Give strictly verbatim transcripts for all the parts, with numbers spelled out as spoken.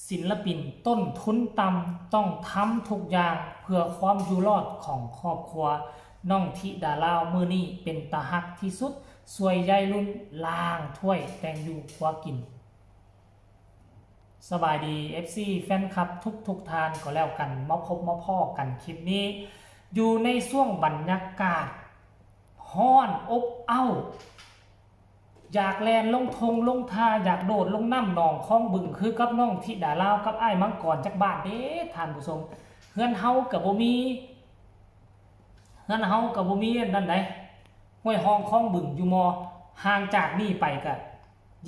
ศิลปินต้นทุนต่ำ ต้องทำทุกอย่างเพื่อความอยู่รอดของครอบครัว น้องธิดาลาวมื้อนี้เป็นตาฮักที่สุด ช่วยยายรุ่นล้างถ้วยแต่งอยู่ครัวกิน สบายดี เอฟซี แฟนคลับทุกทุกๆท่านก็แล้วกัน มาพบมาพ้อกันคลิปนี้ อยู่ในช่วงบรรยากาศฮ้อนอบอ้าว อยากแล่นลงทงลงทา อยากโดดลงน้ำหนองคลองบึง คือกับน้องธิดาลาวกับอ้ายมังกรจักบ้านเด้ท่านผู้ชม เฮือนเฮาก็บ่มี เฮือนเฮาก็บ่มีอันนั้นใด ห้วยฮองคลองบึงอยู่มอ ห่างจากนี่ไปก็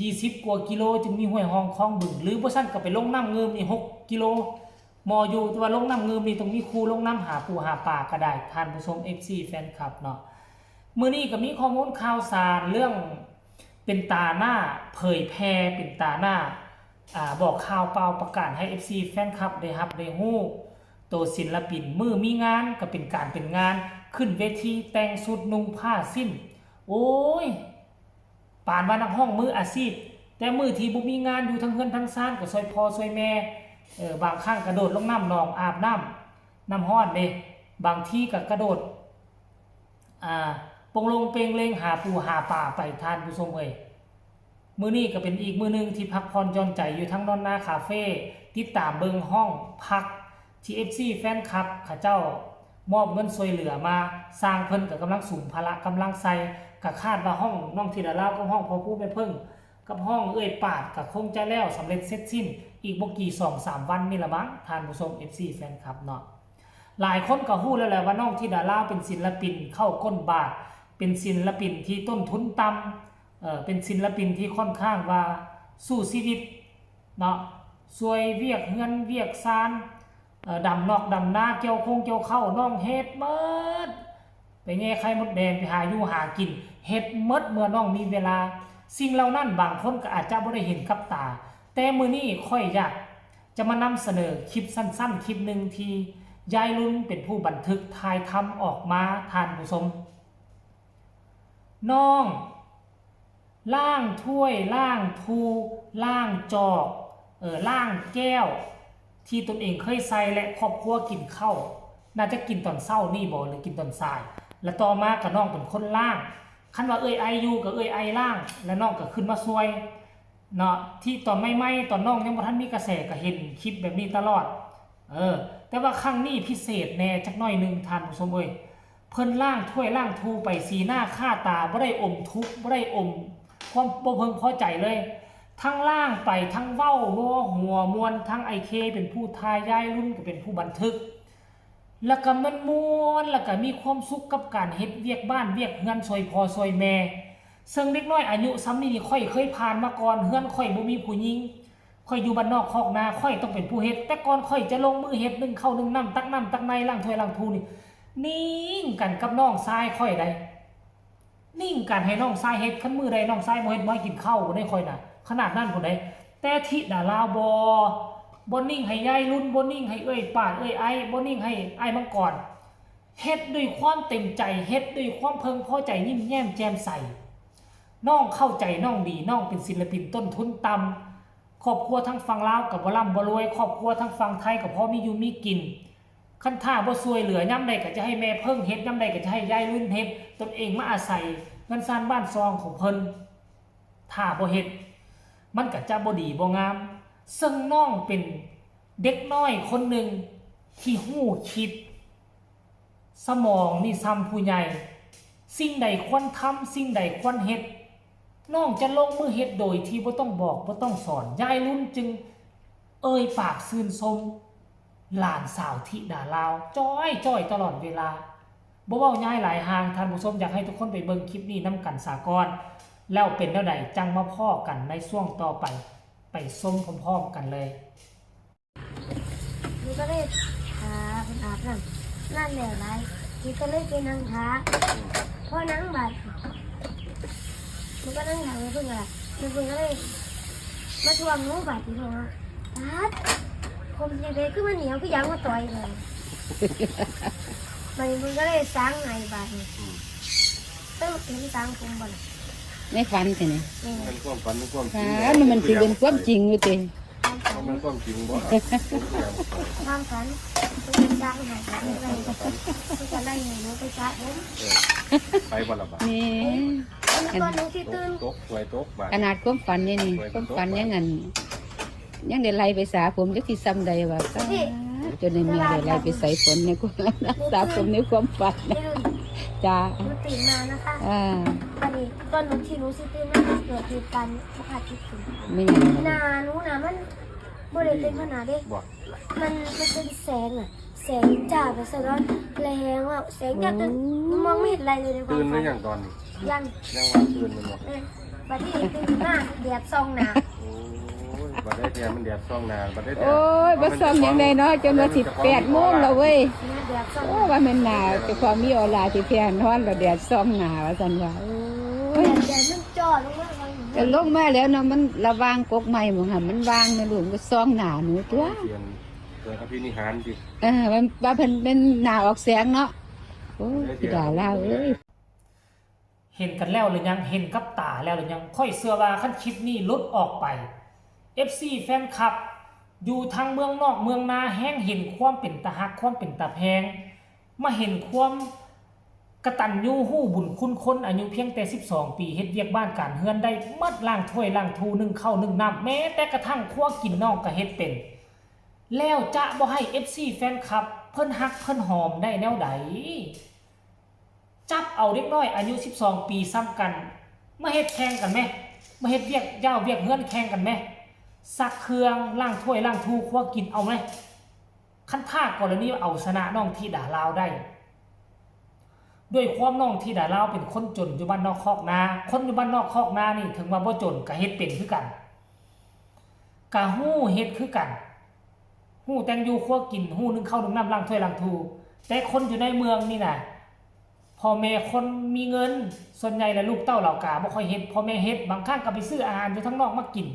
ยี่สิบกว่ากิโล จึงมีห้วยฮองคลองบึง หรือบ่ซั้นก็ไปลงน้ำเงิมนี่หกกิโล มออยู่ แต่ว่าลงน้ำเงิมนี่ต้องมีครูลงน้ำหาปูหาปลาก็ได้ ท่านผู้ชม เอฟซี แฟนคลับเนาะ มื้อนี้ก็มีข้อมูลข่าวสารเรื่องเป็นตาหน้าเผยแพร่เป็นตาหน้า อ่า บอกข่าวเป่าประกาศให้ เอฟซี แฟนคลับได้ฮับได้ฮู้ โตศิลปินมื้อมีงานก็เป็นการเป็นงาน ขึ้นเวทีแต่งชุดนุ่งผ้าสิ้น โอ้ย ปานว่านักฮ้องมืออาชีพ แต่มื้อที่บ่มีงานอยู่ทั้งเฮือนทั้งซานก็ช่วยพ่อช่วยแม่ เออ บางครั้งกระโดดลงน้ำหนองอาบน้ำ น้ำฮ้อนเด้ บางทีก็กระโดด อ่า ปงลงเปงเลงหาปูหาปลาไป ท่านผู้ชมเอ้ย มื้อนี้ก็เป็นอีกมื้อหนึ่งที่พักผ่อนหย่อนใจอยู่ทั้งนอนนาคาเฟ่ ติดตามเบิ่งห้องพักที่ เอฟซี แฟนคลับเขาเจ้ามอบเงินช่วยเหลือมา สร้างเพิ่นก็กำลังสุมพละกำลังใส่ ก็คาดว่าห้องน้องธิดาลาวกับห้องพ่อผู้แม่เพิ่ง กับห้องเอื้อยปาดก็คงจะแล้วสำเร็จเสร็จสิ้น อีกบ่กี่สองสามวันนี่ละมั้ง ท่านผู้ชม เอฟซี แฟนคลับเนาะ หลายคนก็ฮู้แล้วแหละว่าน้องธิดาลาวเป็นศิลปินเข้าก้นบาท เป็นศิลปินที่ต้นทุนต่ำ เอ่อ เป็นศิลปินที่ค่อนข้างว่าสู้ชีวิตเนาะ ช่วยเวียกเฮือนเวียกซาน เอ่อ ดำนอกดำนา เกี่ยวคงเกี่ยวข้าว น้องเฮ็ดหมด ไปแย่ไข่มดแดง ไปหาอยู่หากิน เฮ็ดหมดเมื่อน้องมีเวลา สิ่งเหล่านั้นบางคนก็อาจจะบ่ได้เห็นกับตา แต่มื้อนี้ข้อยอยากจะมานำเสนอคลิปสั้นๆ คลิปหนึ่งที่ยายรุ่นเป็นผู้บันทึกถ่ายทำออกมา ท่านผู้ชม น้อง ล้างถ้วย ล้างทู ล้างจอก เออ ล้างแก้ว ที่ตนเองเคยใส่และครอบครัวกินข้าว น่าจะกินตอนเช้านี่บ่ หรือกินตอนสาย และต่อมาก็น้องเป็นคนล้าง คันว่าเอื้อยไออยู่ก็เอื้อยไอล้าง และน้องก็ขึ้นมาช่วย เนาะ ที่ตอนใหม่ๆ ตอนน้องยังบ่ทันมีกระแสก็เห็นคลิปแบบนี้ตลอด เออ แต่ว่าครั้งนี้พิเศษแน่จักหน่อยหนึ่ง ท่านผู้ชมเอ้ย เพิ่นล้างถ้วยล้างทูไป สีหน้าค่าตาบ่ได้อมทุกข์ บ่ได้อมความบ่เพึงพอใจเลย ทั้งล้างไป ทั้งเว้านัวหัวม่วน ทั้งไอเคเป็นผู้ถ่าย ยายรุ่นก็เป็นผู้บันทึก แล้วก็มันม่วน แล้วก็มีความสุขกับการเฮ็ดเวียกบ้านเวียกเฮือนช่วยพ่อช่วยแม่ ซึ่งเด็กน้อยอายุส่ำนี้นี่ข้อยเคยผ่านมาก่อน เฮือนข้อยบ่มีผู้หญิง ข้อยอยู่บ้านนอกคอกนา ข้อยต้องเป็นผู้เฮ็ด แต่ก่อนข้อยจะลงมือเฮ็ด นึ่งข้าวนึ่งน้ำ ตักน้ำตักใน ล้างถ้วยล้างทูนี่ นิ่งกันกับน้องชายข้อยใด นิ่งกันให้น้องชายเฮ็ด คันมื้อใดน้องชายบ่เฮ็ด บ่ให้กินข้าวได้ ข้อยน่ะ ขนาดนั้นพุ้นใด แต่ธิดาลาวบ่ บ่นิ่งให้ยายรุ่น บ่นิ่งให้เอื้อยปาดเอื้อยไอ บ่นิ่งให้อ้ายมังกร เฮ็ดด้วยความเต็มใจ เฮ็ดด้วยความเพึงพอใจ ยิ้มแย้มแจ่มใส น้องเข้าใจน้องดี น้องเป็นศิลปินต้นทุนต่ำ ครอบครัวทางฝั่งลาวก็บ่ร่ำบ่รวย ครอบครัวทางฝั่งไทยก็พอมีอยู่มีกิน คันถ้าบ่ช่วยเหลือยามใดก็จะให้แม่เพิ่งเฮ็ด ยามใดก็จะให้ยายรุ่นเฮ็ด ตนเองมาอาศัยเฮือนซานบ้านซองของเพิ่น ถ้าบ่เฮ็ด มันก็จะบ่ดีบ่งาม ซึ่งน้องเป็นเด็กน้อยคนหนึ่งที่ฮู้คิด สมองนี่ส่ำผู้ใหญ่ สิ่งใดควรทำ สิ่งใดควรเฮ็ด น้องจะลงมือเฮ็ดโดยที่บ่ต้องบอก บ่ต้องสอน ยายรุ่นจึงเอ่ยปากชื่นชม หลานสาวธิดาลาว จ้อยจ้อยตลอดเวลา บ่เว้ายายหลายห่าง ท่านผู้ชม อยากให้ทุกคนไปเบิ่งคลิปนี้นำกันสาก่อน แล้วเป็นแนวใดจั่งมาพ้อกันในช่วงต่อไป ไปชมพร้อมๆกันเลย หนูก็เลยหาเพิ่นอาบน้ำ นานแล้วหลาย หนูก็เลยไปนั่งท่า พอนั่งบาด หนูก็นั่งท่า แม่เพิ่งก็ล่ะ แม่เพิ่งก็เลยมาทวงหนูบาดนี้ เพิ่นว่า "ป๊าด ผมสิได้คือมันเหนียวคือหยางมาต่อยเลย" บาดนี้เพิ่นก็เลยสางให้บาดนี้ เออ เห็นสางผมบ่ล่ะ ในฝันสินี่ แม่น เป็นความฝัน เป็นความจริง อ่า มันมันสิเป็นความจริงอยู่ติ ความจริ มันความจริงบ่ ความฝัน เป็นสร้างหากันไป มันก็ไล่ให้หนูไปสระผม ไปบ่ละบาด นี่ อันนี้ก่อนหนูที่ตื่น ตกหวยตกบาด ขนาดความฝันนี่นี่ความฝันยังอันยังได้ไล่ไปสระผมจักสิส่ำใดว่า พี่ จนในแม่ได้ไล่ไปใส่ฝนในความสระผมในความฝัน ไม่รู้ จ้า หนูตื่นมานะคะ อ่า อันนี้ก่อนหนูที่หนูสิตื่นมาเกิดเหตุการณ์บ่คาดคิดขึ้น ไม่หยัง หน้าหนูนะมันบ่ได้เป็นขนาดเด้ บ่ มันมันเป็นแสงอะแสงจ้าไปสะท้อนแรงอะแสงจ้าจนหนูมองไม่เห็นอะไรเลยในความ ตื่นห ฝั รื น อยังตอนนี้ ยัง ยังว่าตื่นมันบ่ เออบัดนี้ตื่นมาแดดส่องหน้า โอ้ยบัดได้แดดมันแดดส่องหน้าบัดได้แดด โอ้ยบ่ส่องยังไงเนาะจนว่าสิแปดโมงแล้วเว้ย แดดส่อง โอ้ว่าแม่นหนาแต่ความมีออร่าที่แท้นอนแล้วแดดส่องหน้าว่าซั่นว่าโอ้ย แดดมันจ่อลงมาทางหนู แต่ลงมาแล้วเนาะมันระวางกกไม้หมองหันมันวางนะลูกมันก็ส่องหน้าหนูตัว เปลี่ยนเกิดอภินิหารดิ เออมันว่าเพิ่นเป็นหน้าออกแสงเนาะโอ้ยพี่ดาลาวเอ้ย เห็นกันแล้วหรือยัง เห็นกับตาแล้วหรือยัง ข้อยเชื่อว่าคันคลิปนี้หลุดออกไป เอฟซี แฟนคลับ อยู่ทั้งเมืองนอกเมืองนาแฮงเห็นความเป็นตาฮักความเป็นตาแพง มาเห็นความกตัญญูฮู้บุญคุณคนอายุเพียงแต่ สิบสอง ปีเฮ็ดเวียกบ้านการเฮือนได้หมดล้างถ้วยล้างทูนึ่งข้าวนึ่งน้ำแม้แต่กระทั่งครัวกินน้องก็เฮ็ดเป็น แล้วจะบ่ให้ เอฟซี แฟนคลับ เพิ่นฮักเพิ่นหอมได้แนวใด จับเอาเด็กน้อยอายุ สิบสอง ปีซ้ำกัน มาเฮ็ดแข่งกันแหม มาเฮ็ดเวียกยาวเวียกเฮือนแข่งกันแหม ซักเครื่องล้างถ้วยล้างทูครัวกินเอาแหม คันถ้ากรณีเอาชนะน้องธิดาลาวได้ ด้วยความน้องธิดาลาวเป็นคนจนอยู่บ้านนอกคอกนา คนอยู่บ้านนอกคอกนานี่ถึงว่าบ่จนก็เฮ็ดเป็นคือกัน ก็ฮู้เฮ็ดคือกัน ฮู้แต่งอยู่ครัวกิน ฮู้นึ่งข้าวนึ่งน้ำล้างถ้วยล้างทู แต่คนอยู่ในเมืองนี่นะ พ่อแม่คนมีเงิน ส่วนใหญ่แล้วลูกเต้าเหล่ากาบ่ค่อยเฮ็ด พ่อแม่เฮ็ด บางครั้งก็ไปซื้ออาหารอยู่ทางนอกมากิน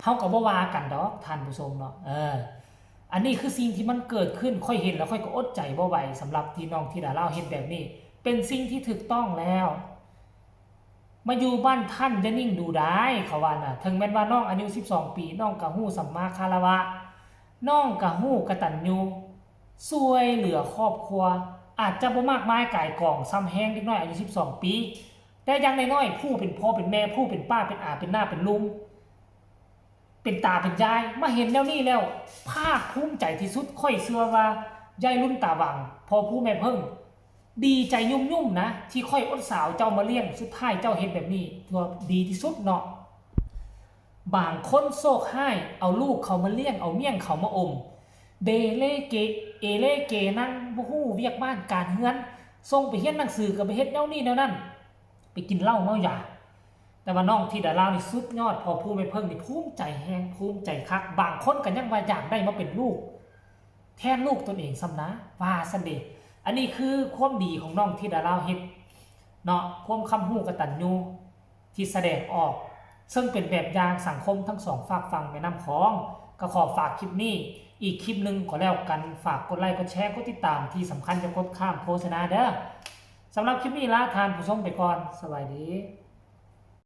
เฮาก็บ่ว่ากันดอกท่านผู้ชมเนาะ เออ อันนี้คือสิ่งที่มันเกิดขึ้น ข้อยเห็นแล้วข้อยก็อดใจบ่ไหว สำหรับที่น้องธิดาลาวเฮ็ดแบบนี้ เป็นสิ่งที่ถูกต้องแล้ว มาอยู่บ้านท่านอย่านิ่งดูดาย เขาว่าน่ะ ถึงแม้นว่าน้องอายุ สิบสอง ปี น้องก็ฮู้สัมมาคารวะ น้องก็ฮู้กตัญญู ช่วยเหลือครอบครัว อาจจะบ่มากมายก่ายกองส่ำแฮงเด็กน้อยอายุ สิบสอง ปี แต่อย่างน้อยๆ ผู้เป็นพ่อเป็นแม่ ผู้เป็นป้าเป็นอาเป็นน้าเป็นลุง เป็นตาเป็นยาย มาเห็นแนวนี้แล้ว ภาคภูมิใจที่สุด ข้อยเชื่อว่ายายรุ่นตาหว่าง พ่อผู้แม่เพิ่ง ดีใจยุ่มๆ นะ ที่ข้อยอดสาวเจ้ามาเลี้ยง สุดท้ายเจ้าเฮ็ดแบบนี้ ถือว่าดีที่สุดเนาะ บางคนโชคฮ้าย เอาลูกเขามาเลี้ยง เอาเมี่ยงเขามาอม เดเล่เก เอเล่เกนั่ง บ่ฮู้เวียกบ้านการเฮือน ส่งไปเรียนหนังสือก็ไปเฮ็ดแนวนี้แนวนั้น ไปกินเหล้าเมายา แต่ว่าน้องธิดาลาวนี่สุดยอด พ่อผู้แม่เพิ่งนี่ภูมิใจแฮง ภูมิใจคัก บางคนก็ยังว่าอยากได้มาเป็นลูก แทนลูกตนเองซ้ำนะ ว่าซั่นเด้ อันนี้คือความดีของน้องธิดาลาวเฮ็ดเนาะ ความคำฮู้กตัญญูที่แสดงออก ซึ่งเป็นแบบอย่างสังคมทั้งสองฟากฝั่งแม่น้ำของ ก็ขอฝากคลิปนี้อีกคลิปหนึ่งก็แล้วกัน ฝากกดไลค์ กดแชร์ กดติดตาม ที่สำคัญอย่ากดข้ามโฆษณาเด้อ สำหรับคลิปนี้ลาท่านผู้ชมไปก่อน สวัสดี